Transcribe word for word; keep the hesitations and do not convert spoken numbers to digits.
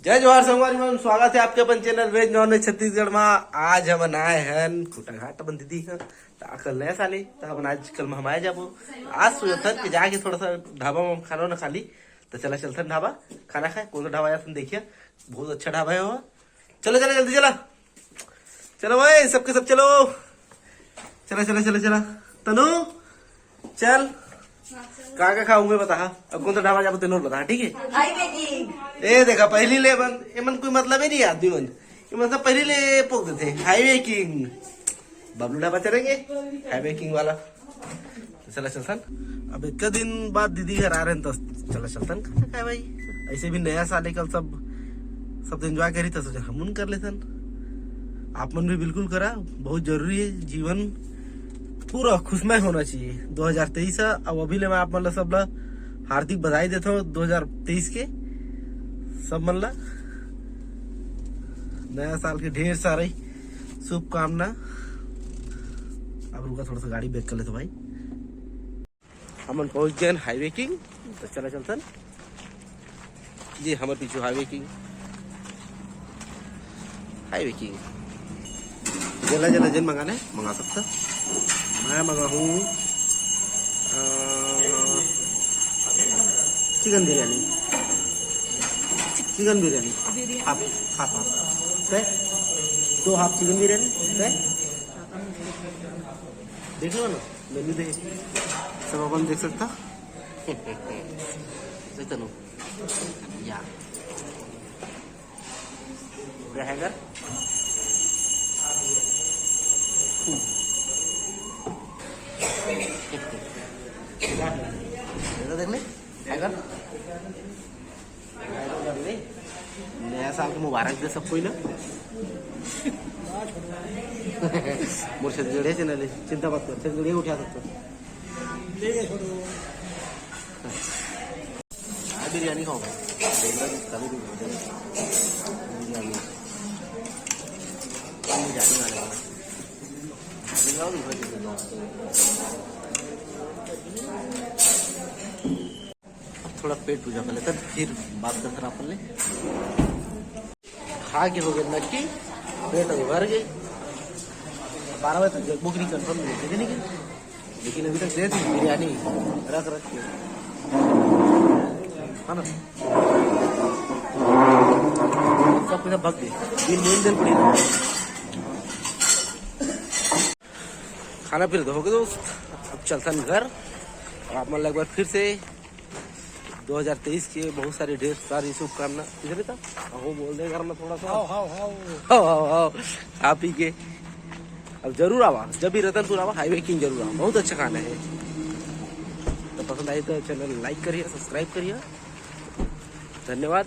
जय जोहार संगवारी मन, स्वागत है आपके अपन channel veg non veg Chhattisgarh मा। आज हमन आए हन खूंटाघाट, अपन दीदी ह त कल नया साल ए, त हमन आज कल मा हम आए जाबो। आज सोचथन कि जाके थोड़ा सा ढाबा मा खाना वाना खा ली। त चला चलथन ढाबा खाना खाए। कौन सा ढाबा जाथन देखिए, बहुत अच्छा ढाबा है वो। चलो चलो जल्दी चला, चलो भाई सबके सब चलो। चला चला चला चला तनु, चल। का का खाऊंगे बता हा। अब कौन सा ढाबा जाबो तेनोर बता हा, ठीक है? Highway king. ए देखा पहली ले मन, ये मन कोई मतलब ही नहीं है आदमी मन। ये मतलब पहली ले पोक देते हैं हाईवे किंग। बबलू ढाबा चलेंगे, हाईवे किंग वाला। चला चलथन। अब एक दिन बाद दीदी घर आ रहे हैं तो चला चलथन खाना खाए भाई। ऐसे भी नया साल है कल, सब सब तो एंजॉय करी तो सोचा हमन कर लेथन। आप मन भी बिल्कुल करा, बहुत जरूरी है। जीवन पूरा खुशमय होना चाहिए। दो हज़ार तेईस है, अब अभी ले मैं आप मन ला सब ला हार्दिक बधाई देता हूँ दो हज़ार तेईस के। सब मन ला नया साल के ढेर सारी शुभकामना। अब रुका, थोड़ा सा गाड़ी ब्रेक कर लेते भाई। हमन पहुंच गए हाईवे किंग, तो चला चलथन। ये हमर पीछू हाईवे किंग, हाईवे किंग। जला जला जिन मंगाना है मंगा सकता। मैं मंगाहूँ chicken biryani, chicken biryani half, half half. दो हाफ चिकन बिरयानी। देख लो ना, मेन्यू देख, सब अपन देख सकता। देख तनु, या पूरा हैंगर। ये तो देख ले, हैंगर। नया साल के मुबारक दे सब कोई ना। मोर छत्तीसगढ़िया चैनल है, चिंता मत कर, छत्तीसगढ़िया उठा सकता। हाँ, बिरयानी खाओ भाई। बिरयानी। बिरयानी वाले का। बिरयानी खाओ, दूसरा चीज़ खाओ। थोड़ा पेट पूजा कर लेते हैं, फिर बात करते हैं अपन ले। खा के हो गए नक्की, पेट अभी भर गई। बारह बजे तक जगबो की नहीं, कंफर्म नहीं, ठीक है, लेकिन लेकिन अभी तक दे दी बिरयानी रख रख के, है ना? सब कुछ भग गई, बिल मेन दिल पड़ी। खाना फिर हो गया दोस्त, अब चलथन घर। और आप मन ला एक बार फिर से दो हज़ार तेईस के बहुत सारी ढेर सारी शुभकामना। किधर था? अहो बोल दे घर में थोड़ा सा। हाव, हाव, हाव। हाव, हाव, हाव। खा पी के अब जरूर आवा, जब भी रतनपुर आवा, हाईवे किंग जरूर आवा, बहुत अच्छा खाना है। तो पसंद आई तो चैनल लाइक करिए, सब्सक्राइब करिए। धन्यवाद।